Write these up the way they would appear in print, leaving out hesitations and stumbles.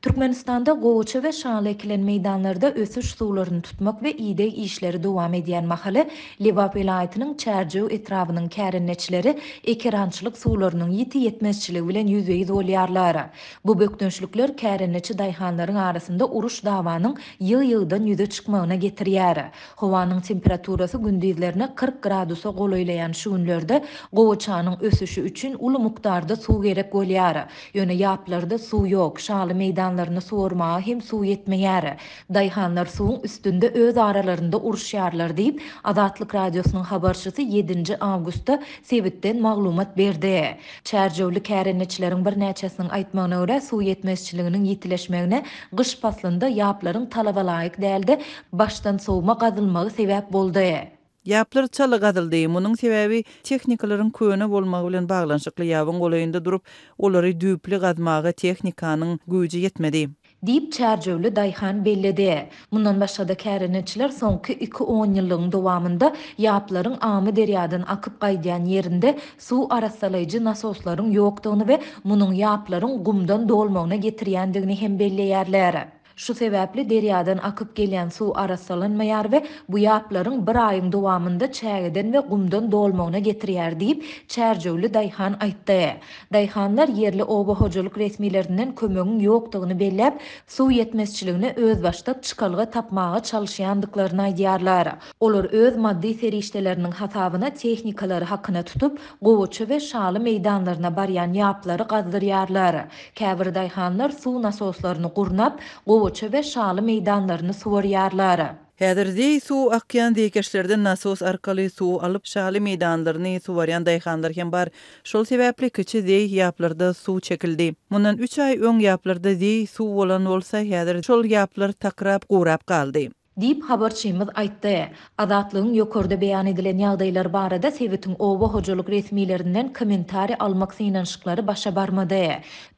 Türkmenistanda gowaça we şaly ekilen meýdanlarda ösüş suwlaryny tutmak we ideg işleri dowam edýän mahaly, Lebap welaýatynyň Çärjew etrabynyň kärendeçileri ekerançylyk suwlarynyň ýiti ýetmezçiligi bilen ýüzbe-ýüz bolýarlar. Bu bökdençlikler kärendeçi daýhanlaryň arasynda uruş-dawanyň ýygy-ýygydan ýüze çykmagyna getirýär. Howanyň temperaturasy gündizlerine 40 gradusa golaýlaýan şu günlerde gowaçanyň ösüşi üçin uly mukdarda suw gerek bolýar. Ýöne ýaplarda suw ýok, şaly meýdanlaryny suwarmaga hem suw ýetmeýär. Daýhanlar suwuň üstünde öz aralarynda uruşýarlar diýip, Azatlyk Radiosynyň habarçysy ýedinji awgustda sebitden maglumat berdi. Çärjewli kärendeçileriň birnäçesiniň aýtmagyna görä, suw ýetmezçiliginiň ýitileşmegine gyş paslynda ýaplaryň talabalaýyk dälde başdan sowma gazylmagy sebäp boldy. Ýaplar çala gazyldy. Munuň sebäbi tehnikalaryň köne bolmagy bilen baglanyşykly ýabyň golaýynda durup, olary düýpli gazmaga tehnikanyň güýji ýetmedi. Diýip, çärjewli daýhan belledi. Mundan başga-da kärendeçiler soňky iki onýyllygyň dowamynda ýaplaryň Amyderýadan akyp gaýdýan ýerinde suw arassalaýjy nasoslaryň ýokdugyny we munuň ýaplaryň gumdan dolmagyna getirýändigini hem belleýärler. Şu sebäpli derýadan akyp gelýän suw arassalanmaýar we bu ýaplaryň bir aýyň dowamynda çägeden we gumdan dolmagyna getirýär diýip, çärjewli daýhan aýtdy. Daýhanlar ýerli oba hojalyk resmilerinden kömegiň ýokdugyny belläp, suw ýetmezçiligine özbaşdak çykalga tapmaga çalyşýandyklaryny aýdýarlar. Olar öz maddy serişdeleriniň hasabyna tehnikalary hakyna tutup, gowaça we şaly meýdanlaryna barýan ýaplary gazdyrýarlar. Käbir daýhanlar suw nasoslaryny gurnap, gowaça we şaly meýdanlaryny suwarýarlar. Häzir zeý suw akýan zeýkeşlerden nasos arkaly suw alyp, şaly meýdanlaryny suwarýan daýhanlar hem bar. Şol sebäpli kiçi zeý ýaplarda suw çekildi. Mundan üç aý öň ýaplarda zeý suw bolan bolsa, häzir şol ýaplar takrap, gurap galdy. Diýip, habarçymyz aýtdy. Azatlygyň ýokarda beýan edilen ýagdaýlar barada sebitiň oba hojalyk resmilerinden kommentariý almak synanyşyklary başa barmady.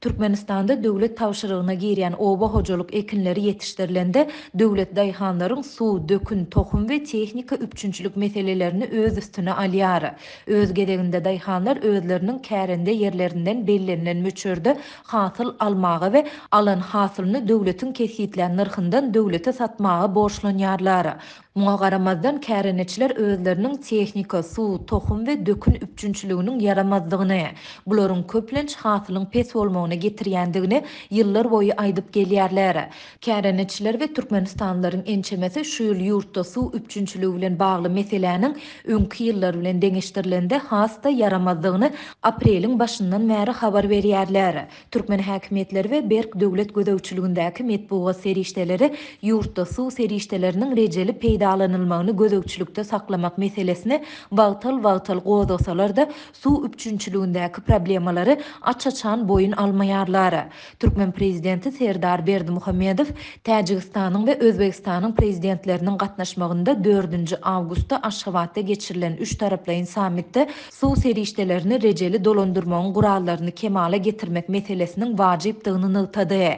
Türkmenistanda döwlet tabşyrygyna girýän oba hojalyk ekinleri ýetişdirilende, döwlet daýhanlaryň suw, dökün, tohum we tehnika üpjünçilik meselelerini öz üstüne alýar. Öz gezeginde daýhanlar özleriniň kärende ýerlerinden bellenilen möçberde hasyl almaga we alan hasylyny döwletiň kesgitlän nyrhyndan döwlete satmaga borçlanýarlar. Muňa garamazdan, kärendeçiler özleriniň tehnika, suw, tohum we dökün üpjünçiliginiň ýaramazdygyny, bularyň köplenç hasylyň pes bolmagyna getirýändigini ýyllar boýy aýdyp gelýärler. Kärendeçiler we türkmenistanlylaryň ençemesi şu ýyl ýurtda suw üpjünçiligi bilen bagly meseläniň öňki ýyllar bilen deňeşdirilende has-da ýaramazdygyny apreliň başyndan bäri habar berýärler. Türkmen häkimiýetleri we berk döwlet gözegçiligindäki metbugat serişdeleri ýurtda suw serişdeleriniň rejeli peýdalanylmagyny gözegçilikde saklamak meselesini wagtal-wagtal gozgasalar-da, suw üpjünçiligindäki problemalary aç-açan boýun almaýarlar. Türkmen prezidenti Serdar Berdimuhamedow Täjigistanyň we Özbegistanyň prezidentleriniň gatnaşmagynda dördünji awgustda Aşgabatda geçirilen üçtaraplaýyn sammitde suw serişdelerini rejeli dolandyrmagyň gurallaryny kemala getirmek meselesiniň wajypdygyny nygtady.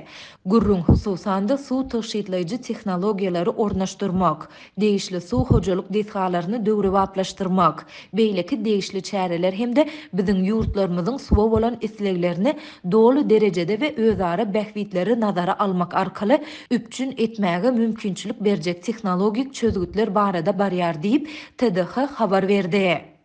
Gürrüň, hususan-da, suw tygşytlaýjy tehnologiýalary ornaşdyrmak, degişli suw hojalyk desgalaryny döwrebaplaşdyrmak, beýleki degişli çäreler hem-de biziň ýurtlarymyzyň suwa bolan isleglerini doly derejede we özara bähbitleri nazara almak arkaly üpjün etmäge mümkinçilik berjek tehnologik çözgütler barada barýar diýip, TDH habar berdi.